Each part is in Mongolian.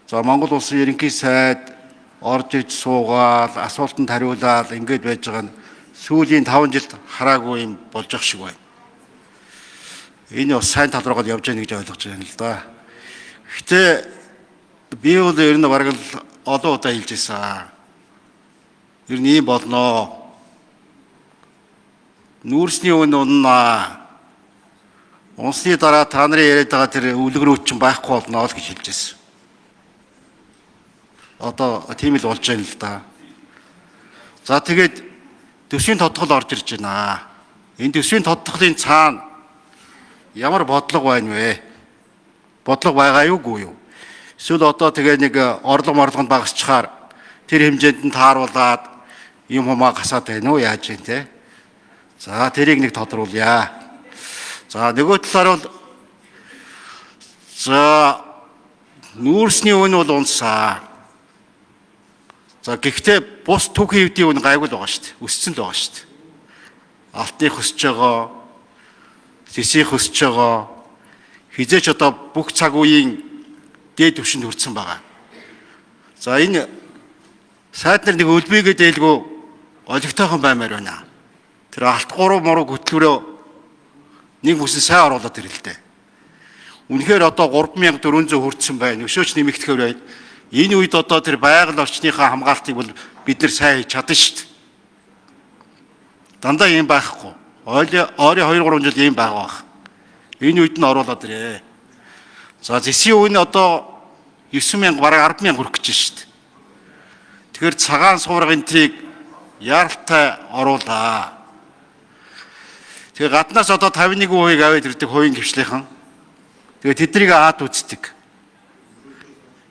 За, Монгол улсын ерөнхий сайд орж иж суугаал, асуултанд хариулаад ингээд байж байгаа нь сүүлийн 5 жилд хараагүй юм болж ах шиг байна. Энэ бас сайн тал руугаа явж байгаа гэж ойлгож байна л да. Гэхдээ би бол ер нь бараг л олон удаа хэлж байсан. Ер нь ийм болноо. Нүүрсний үн уннаа. Унсны дараа та нарын яриад байгаа тэр үлгэрүүд чинь байхгүй болно л гэж хэлж байсан. Одоо тийм л болж байна л да. За, тэгээд төсвийн тодтгол орж ирж байна. Энэ төсвийн тодтголын цаана ямар бодлого байна вэ? Бодлого байгаа юу, үгүй юу? Эсвэл одоо тэгээ нэг орлого морлогонд багасчаар тэр хэмжээнд нь тааруулаад юм хумаа гасаад байна уу, яаж юм те? За, тэрийг нэг тодруулъя. За, нөгөө талаар бол, за, нүүрсний үн бол унсаа. За, гэхдээ бус түүхийн хэвдийн үн гайгүй л байгаа шүү дээ. Өссөн л байгаа шүү дээ. Алтны хөсөж байгаа, зэсийн хөсөж байгаа. Хизээч одоо бүх цаг үеийн дээд түвшинд хүрсэн байгаа. За, энэ сайд нар нэг өлбийгээ дээлгүй олигтойхон баймаар байна. Тэр алт гурав муруу хөтлөрөө нэг бүсэн сайн оруулаад ирэлтэй. Үнэхээр одоо 3400 хүрсэн байна. Өшөөч нэмэгдэхээр байна. Энэ үед одоо тэр байгаль орчныхаа хамгаалтыг бол бид нар сайн хийж чадна шүү дээ. Дандаа ийм байхгүй. Ойрын 2 3 жил ийм байгаа бах. Энэ үед нь оруулаад ирээ. За, зэсийн үн одоо 9000, бараг 100000 хүрэх гэж шүү дээ. Тэгэхээр цагаан суурга энтрийг яаралтай оруулаа. Тэгээ гаднаас одоо 51%-ийг аваад ирдэг хувийн хвшлийнхэн. Тэгээ тэднийг аад үздэг.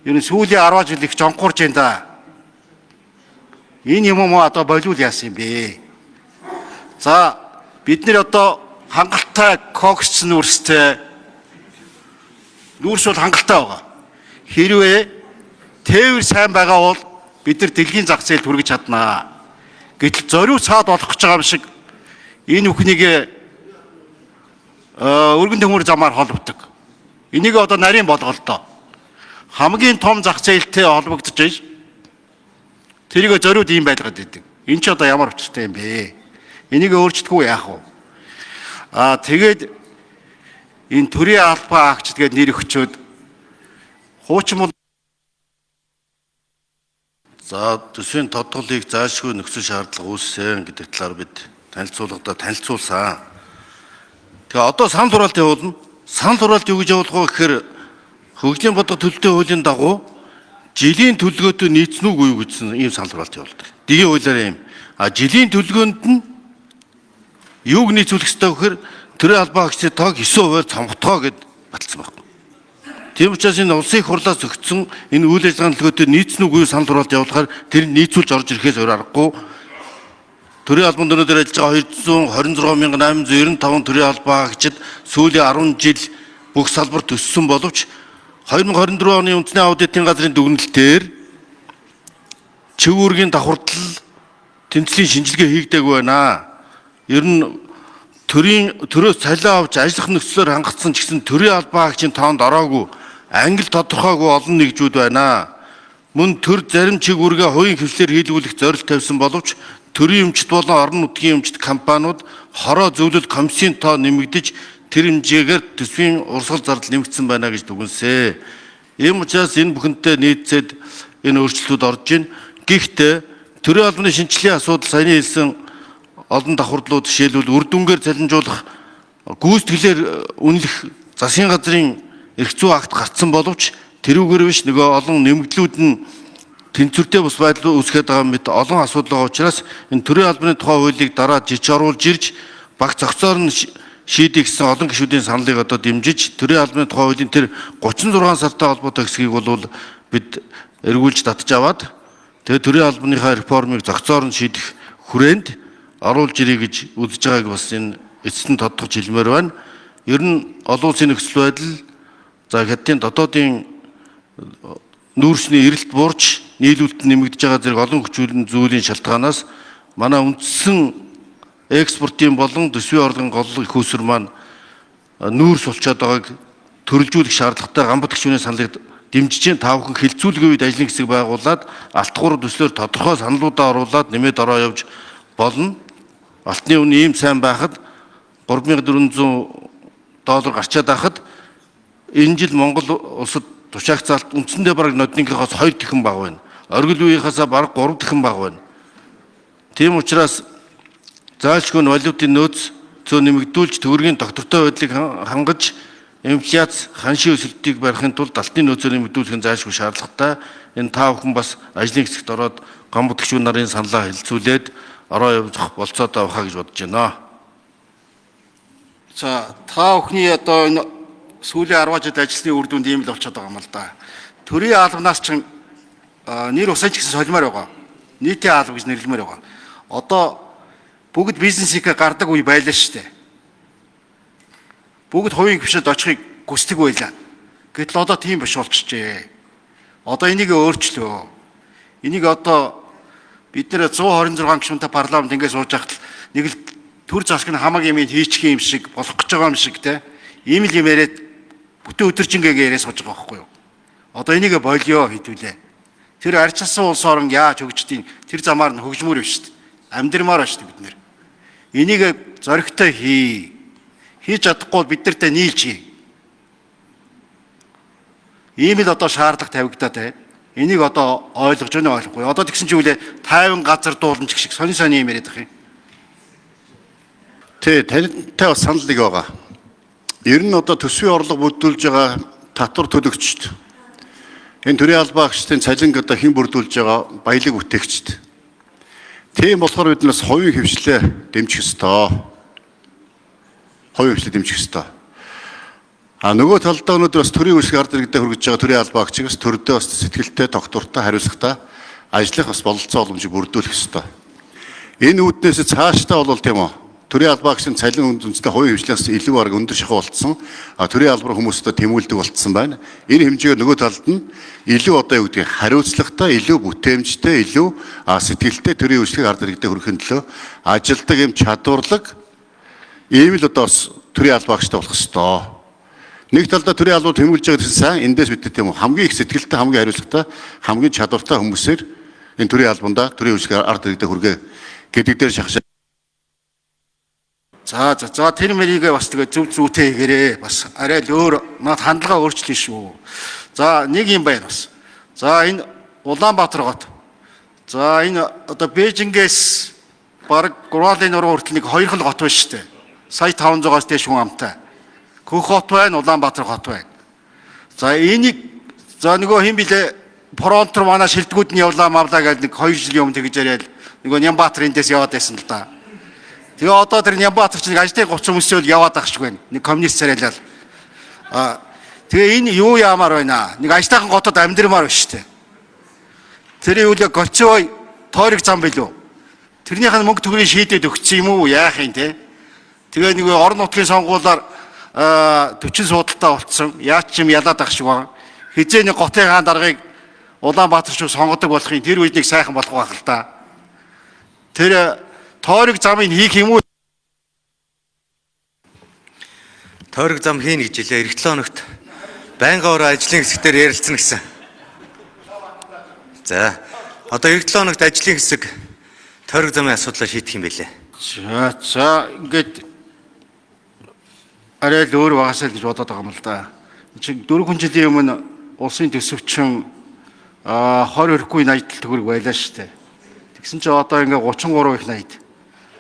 Ер нь сүүлийн 10 жил их жонхорж байна да. Энэ юм уу, одоо болиул яасан юм бэ? За, бид нэр одоо хангалттай кокс нүүрстэй, нүүрс бол хангалттай байгаа. Хэрвээ тээвэр сайн байгаа бол бид нар дэлхийн зах зээлд хүргэж чаднаа. Гэтэл зориу цаад болох гэж байгаа юм шиг энэ бүхнийг өргөн төмөр замаар холбодог. Энийг одоо нарийн болголдоо. Хамгийн том зах зээлтэй холбогдож иж тэрийг зориуд ийм байлгаад идэг. Энэ ч одоо ямар учиртай юм бэ? Энийг өөрчлөхгүй яах вэ? Аа, тэгээд энэ төрийн албан агч тэгээд нэр өгчөөд хуучин бол За, төсвийн тодголыг заашгүй нөхцөл шаардлага үүссэн гэдэг талаар бид танилцуулгадаа танилцуулсан. Тэгээ одоо санал хураалт явуулна. Санал хураалт юу гэж явуулах вэ гэхээр хөгжлийн бодлого төлөлтийн хуулийн дагуу жилийн төлөвлөгөөтэй нийцсэн үгүй юу гэсэн ийм санал хураалт явуулдаг. Дэгийн хуулиар ийм. А жилийн төлөвлөгөөнд нь юуг нийцүүлэх ёстой гэхээр төрийн албан агчдын тоог 9%-аар цомготгоо гэд баталсан байна. Тийм учраас энэ улсын их хурлаас зохицсон энэ үйл ажиллагааны төлөвлөгөөтэй нийцсэн үгүй санал хураалт явуулахаар тэр нийцүүлж орж ирэхээс өөр аргагүй. Төрийн албанд өнөөдөр ажиллаж байгаа 226 895 төрийн албан агчид сүүлийн 10 жил бүх салбарт өссөн боловч 2024 оны үндэсний аудитын газрын дүгнэлтээр чиг үүргийн давхардал тэмцлийн шинжилгээ хийгдээгүй байна. Ер нь төрийн төрөөс цалин авч ажиллах нөхцлөөр хангацсан ч гэсэн төрийн албан агчийн тоонд ороогүй, ангил тодорхойгүй олон нэгжүүд байна. Мөн төр зарим чиг үүргээ хувийн хэвшлээр хийлгүүлэх зорилт тавьсан боловч төрийн эмчит болон орон нутгийн эмчит компаниуд хороо зөвлөл комиссийн тоо нэмэгдэж, тэр хэмжээгээр төсвийн урсгал зардал нэмэгдсэн байна гэж дүгнэсэ. Ийм учраас энэ бүхэнтэй нийцээд энэ өөрчлөлтүүд орж байна. Гэхдээ төрийн албаны шинжилгээний асуудал, саяны хэлсэн олон давхардлууд, жишээлбэл үр дүнгээр цалинжуулах, гүйцэтгэлээр үнэлэх засгийн газрын эрх зүй акт гарцсан боловч тэрүүгээр биш, нөгөө олон нэмэгдлүүд нь тэнцвэртэй бус байдал үүсгээд байгаа мэт олон асуудал байгаа учраас энэ төрийн албаны тухай хуулийг дараа жич оруулж ирж баг зохицоор нь шийдэх гэсэн олон гишүүдийн саналыг одоо дэмжиж, төрийн албаны тухай хуулийн тэр 36 сартай холбоотой хэсгийг бол бид эргүүлж татж аваад, тэгээ төрийн албаныхаа реформыг зохицоор нь шийдэх хүрээнд оруулж ирье гэж үзэж байгааг бас энэ эцэст нь тодтогч хэлмээр байна. Ер нь олон улсын нөхцөл байдал, за, хятадын дотоодын нүүрсний эрэлт буурч нийлүүлэлт нэмэгдэж байгаа зэрэг олон хүчүүлэн зүйлийн шалтгаанаас манай үндсэн экспортын болон төсвийн орлогын гол их үүсвэр маань нүүрс болчоод байгааг төрөлжүүлэх шаардлагатай Ганбат гишүүний саналыг дэмжиж. дэмжиж чинь та бүхэн хилцүүлгийн үед ажлын хэсэг байгуулад алт гурав төслөөр тодорхой саналуудаа оруулаад нэмээд ороо явж болно. Алтны үн ийм сайн байхад 3400 доллар гарчаад байхад энэ жил Монгол улсад тушаагц алт үндсэндээ бараг ноднынхоос 2 дахин бага байна. Оргил үеийнхээсээ бараг 3 дахин бага байна. Тийм учраас зайлшгүй нь валютын нөөц зөө нэмэгдүүлж төгрөгийн доктортой байдлыг хангаж инфляц ханшийн өсөлтийг барихын тулд алтны нөөцөө нэмэгдүүлэх нь зайлшгүй шаардлагатай. Энэ та бүхэн бас ажлын хэсэгт ороод гам бүтгэгч нарын саналаа хэлэлцүүлээд ороо явах болцоотой байхаа гэж бодож байна. За та бүхний одоо энэ сүүлийн 10 жил ажилласны үр дүнд ийм л болчиход байгаа юм л да. Төрийн албанаас чинь нэр усан ч гэсэн солимоор байгаа. Нийтийн алба гэж нэрлэмээр байгаа. Одоо бүгд бизнесийнхээ гардаг үе байлаа шүү дээ. Бүгд хувийн гишүүд очихыг хүсдэг байлаа. Гэтэл одоо тийм биш болчихжээ. Одоо энийг өөрчлөө. Энийг одоо бид нэр 126 гишүүнтэй парламент ингээд сууж байхад л нэг л төр засаг нь хамаг юм хийчих юм шиг болох гэж байгаа юм шиг те. Ийм л юм яриад бүтэн өдөржингээ яриа сууж байгаа байхгүй юу? Одоо энийг болио хэдүүлээ. Тэр арчилсан улс орон яаж хөгждгийг тэр замаар нь хөгжмөр биш шүү дээ. Амьдрмаар байна шүү дээ бид нэр. Энийг зоригтой хий. Хийж чадахгүй бол бид нартай нийлж хий. Ийм л одоо шаардлага тавигдаад байна. Энийг одоо ойлгож байна уу ойлгохгүй. Одоо тэгсэн чинь үлээ 50 газар дуулан ч гэх шиг сонин сонин юм яриад байх юм. Тий, тантай бас санал нэг байгаа. Ер нь одоо төсвийн орлого бүрдүүлж байгаа татвар төлөгчд энэ төрийн албан агчдын цалинг одоо хэн бүрдүүлж байгаа баялаг бүтээгчд. Тийм болохоор бид нас хувийн хвшлээ дэмжих ёстой. Хувийн хвшлээ дэмжих ёстой. А нөгөө талдаа өнөөдөр бас төрийн үйлчлэг ард иргэдэд хүргэж байгаа төрийн албан агчийг бас төрдөө бас сэтгэлтэй, тогтвортой, хариуцлагатай ажиллах бас бололцоо боломжийг бүрдүүлэх ёстой. Энэ үүднээс цаашдаа бол тийм үү? Төрийн албан агчийн цалин үндсэндээ хувийн хвшлээс илүү бараг өндөр шахуу болцсон. А төрийн албаар хүмүүстээ тэмүүлдэг болцсон байна. Энэ хэмжээгээр нөгөө талд нь илүү одоо юу гэдгийг хариуцлагатай, илүү бүтээмжтэй, илүү сэтгэлтэй төрийн үйлчлэг ард иргэдэд хүргэхин төлөө ажилдаг юм чадварлаг ийм л одоо бас төрийн албан агчтай болох ёстой. Нэг талдаа төрийн албаар тэмүүлж байгаа гэсэн сайн эндээс бид тийм үү хамгийн их сэтгэлтэй, хамгийн хариуцлагатай, хамгийн чадвартай хүмүүсээр энэ төрийн албандаа төрийн үйлчлэг ард иргэдэд хүргээ гэдэг дээр шахшаа. За за за тэр мэрийгээ бас тэгээ зөв зүйтэй хийгээрээ бас арай л өөр над хандлага өөрчлөе шүү. За нэг юм байна бас. За энэ Улаанбаатар хот. За энэ одоо Бээжингээс бараг Гурвалын нуруу хүртэл нэг хоёр хол хот байна шүү дээ. Сая 500-аас дээш хүн амтай. Көх хот байна, Улаанбаатар хот байна. За энийг за нөгөө хин билээ фронт руу манай шилдэгүүд нь явлаа мавлаа гэж нэг 2 жилийн өмнө тэгж яриад нөгөө Нямбаатар эндээс яваад байсан л да. Тэгээ одоо тэр Нямбаатар чинь ажлын 30 хүмүүсэл яваад ах шиг байна. Нэг коммунист царайлал. А тэгээ энэ юу яамаар байна? Нэг ажлынхан готод амьдрмаар байна шүү дээ. Тэр юу л Голцой тойрог зам билүү? Тэрнийх нь мөнгө төгрөгийг шийдээд өгсөн юм уу? Яах юм те? Тэгээ нэг орон нутгийн сонгуулиар 40 суудалтай болцсон. Яаж ч юм ялаад ах шиг байна. Хизээ нэг готын хаан даргаыг Улаанбаатар шиг сонгодог болохын тэр үед нэг сайхан болох байх л та. Тэр тойрог замыг хийх юм уу? Тойрог зам хийнэ гэж хэлээ. Эх 7 хоногт байнгын ороо ажлын хэсгээр ярилцсан гэсэн. За одоо эх 7 хоногт ажлын хэсэг тойрог замын асуудлаа шийдэх юм байлээ. За за ингээд арай л өөр багасаа л гэж бодоод байгаа юм л да. Чи 4 жилийн өмнө улсын төсөвчин 20 ирэхгүй 80 төгрөг байлаа шүү дээ. Тэгсэн чи одоо ингээ 33 их 80.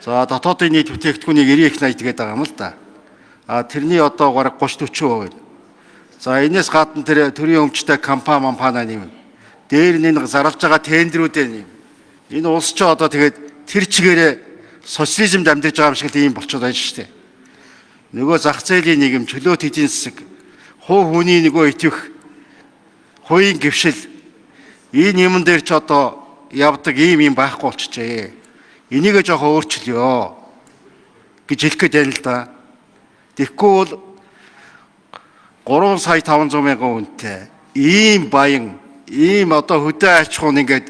За дотоодын нийт бүтээгдэхүүнийг 90 их 80 гэдэг байгаа юм л да. А тэрний одоо бараг 30 40%. За энэс гадна тэр төрийн өмчтэй компани компани нэм. Дээр нь энэ зарлж байгаа тендрүүдээ нэм. Энэ улс чи одоо тэгээд тэр чигээрээ социализмд амьдарч байгаа юм шиг л ийм болчиход байна шүү дээ. Нөгөө зах зээлийн нийгэм, чөлөөт эдийн засаг, хувь хүний нөгөө итгэх, хувийн гвшил энэ юмн дээр ч одоо явдаг ийм юм байхгүй болчихжээ. Энийгээ жоохон өөрчлөё гэж хэлэх гээд байна л да. Тэгэхгүй бол 3 сая 500 мянган хүнтэй ийм баян, ийм одоо хөдөө аж ахуйн ингээд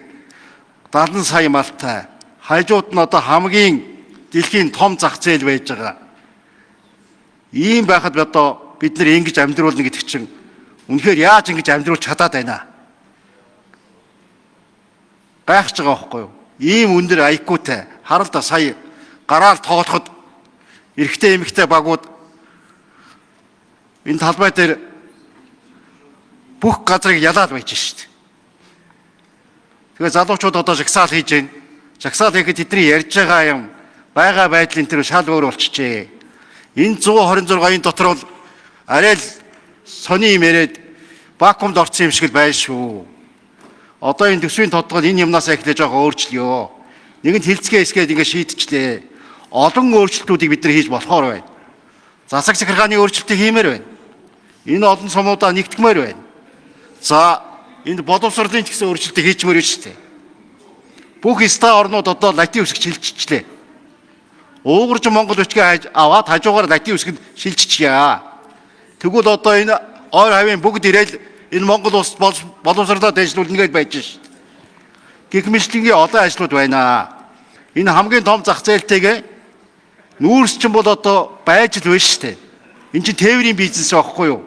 70 сая малтай хажууд нь одоо хамгийн дэлхийн том зах зээл байж байгаа. Ийм байхад одоо бид нар ингэж амьдруулна гэдэг чинь Үнэхээр яаж ингэж амьдруулж чадаад байна? Гайхаж байгаа байхгүй юу? Ийм өндөр IQ-тай харал да сая гараал тоглоход эрэгтэй эмэгтэй багууд энэ талбай дээр бүх газрыг ялаад байж шít. Тэгээ залуучууд одоо жагсаал хийж байна. Жагсаал хийхэд тэдний ярьж байгаа юм байгаа байдлын тэр шал өөр болчихжээ. Энэ 126-ын дотор бол арай л сони юм яриад вакуумд орсон юм шиг л байна шүү. Одоо энэ төсвийн тодгол энэ юмнаас эхлэж байгаа өөрчлөё. Нэгэнт хилцгээ эсгээд ингэ шийдчихлээ. Олон өөрчлөлтүүдийг бид нар хийж болохоор байна. Засаг захиргааны өөрчлөлтийг хиймээр байна. Энэ олон сумуудаа нэгтгэмээр байна. За энд боловсролын ч гэсэн өөрчлөлтийг хийчмээр байна шүү дээ. Бүх ста орнууд одоо латин үсэг шилжчихлээ. Уугарч Монгол бичгээ аваад хажуугаар латин үсгэнд шилжчихье. Тэгвэл одоо энэ ойр хавийн бүгд ирээл энэ Монгол улс боловсролоо дэвшлүүлнэ гэж байж шít. Гэх мэтлэнгийн олон ажлууд байна. Энэ хамгийн том зах зээлтэйгээ нүүрс чинь бол одоо байж л байна шүү дээ. Энэ чинь тээврийн бизнес байхгүй юу?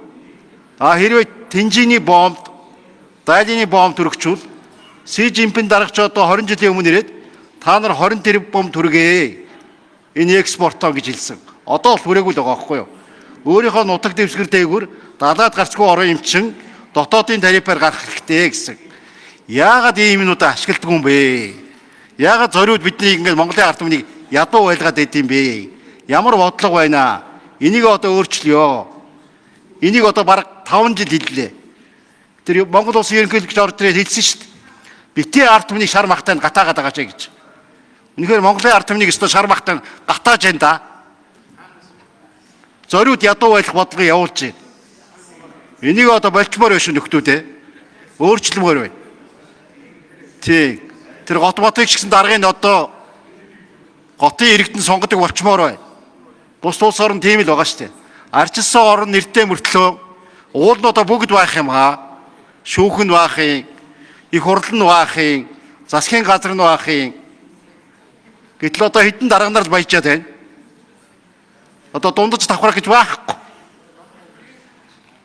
А хэрвээ Тэнжиний бомб, Дайлины бомб төрөгчвөл Си Жинпин дарагч одоо 20 жилийн өмнө ирээд та нар 20 тэрбум төргээ. Энэ экспортоо гэж хэлсэн. Одоо л хүрээгүй л байгаа байхгүй юу? Өөрийнхөө нутаг дэвсгэр дээгүр далаад гарчгүй орон юм чин дотоодын тарифаар гарах хэрэгтэй гэсэн. Яагаад ийм юмнуудаа ашигладаг юм бэ? Яагаад зориуд бидний ингээд Монголын ард түмнийг ядуу байлгаад байд юм бэ? Ямар бодлого байна? Энийг одоо өөрчлөё. Энийг одоо бараг 5 жил хэллээ. Тэр Монгол улсын ерөнхийлөгч орж ирээд хэлсэн шүү дээ. Битгий ард түмнийг шар махтай гатаагаад байгаа ч гэж. Үнэхээр Монголын ард түмнийг өстө шар махтай гатааж байна да. Зориуд ядуу байх бодлого явуулж байна. Энийг одоо болчмоор байна шүү нөхдүүд ээ. Өөрчлөмөр байна. Тийм. Тэр гот ботыг ч гэсэн даргын одоо готын иргэдэн сонгодог болчмоор байна. Бус улс орн тийм л байгаа шүү дээ. Арчилсан орн нэртэй мөртлөө уулнуудаа бүгд байх юм аа. Шүүхэн байх юм, их хурал нь байх юм, засгийн газар нь байх юм. Гэтэл одоо хэдэн дарга нар л баяжаад байна. Одоо дундаж давхрах гэж байхгүй.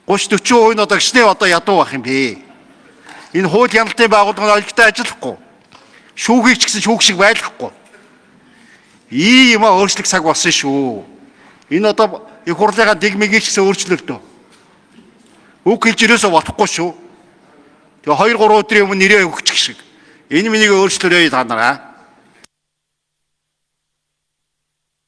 30 40% нь одоо гişнээ одоо ядуу байх юм бэ. Энэ хууль хяналтын байгууллага нь олигтой ажиллахгүй. Шүүхийг ч гэсэн шүүх шиг байлгахгүй. Ийм юм өөрчлөх цаг болсон шүү. Энэ одоо их хурлынхаа дэг мэгийг ч гэсэн өөрчлөлтөө. Үг хэлж ерөөсөө болохгүй шүү. Тэгээ 2 3 өдрийн өмнө нэрээ өгчих шиг. Энэ миний өөрчлөрөө та нараа.